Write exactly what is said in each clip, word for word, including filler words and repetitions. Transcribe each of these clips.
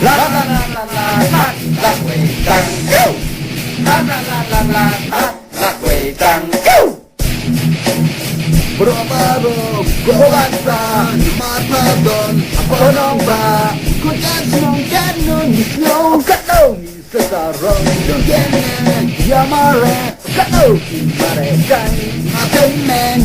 La la la la la la, la wei tang ko. La la la la la la, la wei tang ko. Bro baro ko basa, mata don, konong ba, ko jan snong jan nun snow. Katno ni sesarong, don kene, ya mare, katno ki mare kai, ngapain men.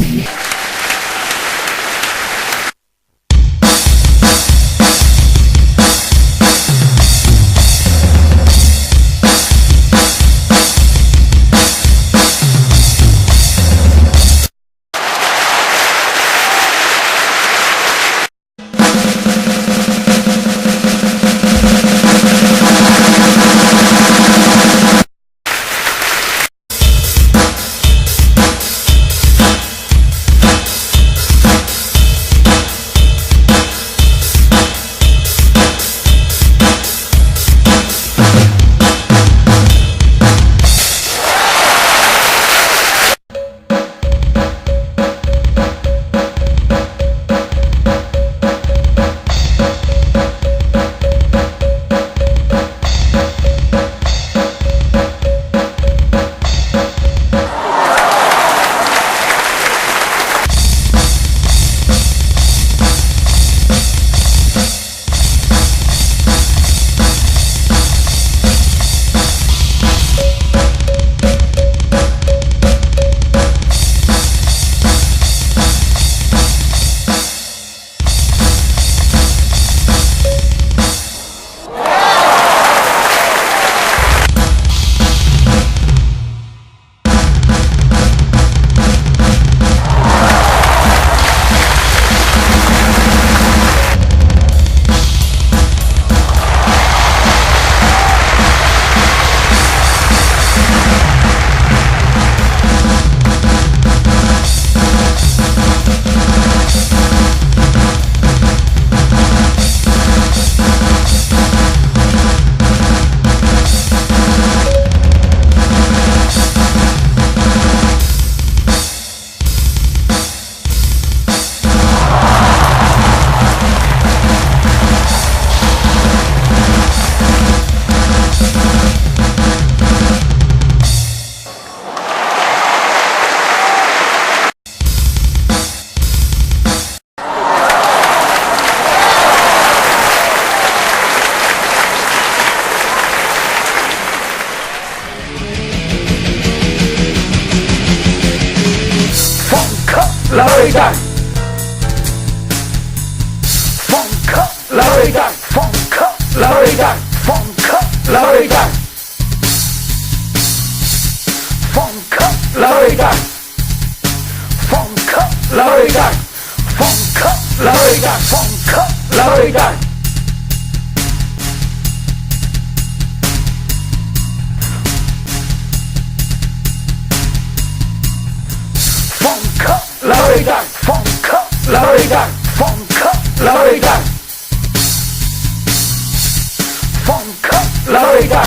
Fongkha Lareitan. Fongkha Lareitan. Fongkha Lareitan. Fongkha Lareitan. Fongkha Lareitan. Fongkha Lareitan. Fongkha Lareitan. Fongkha Lareitan.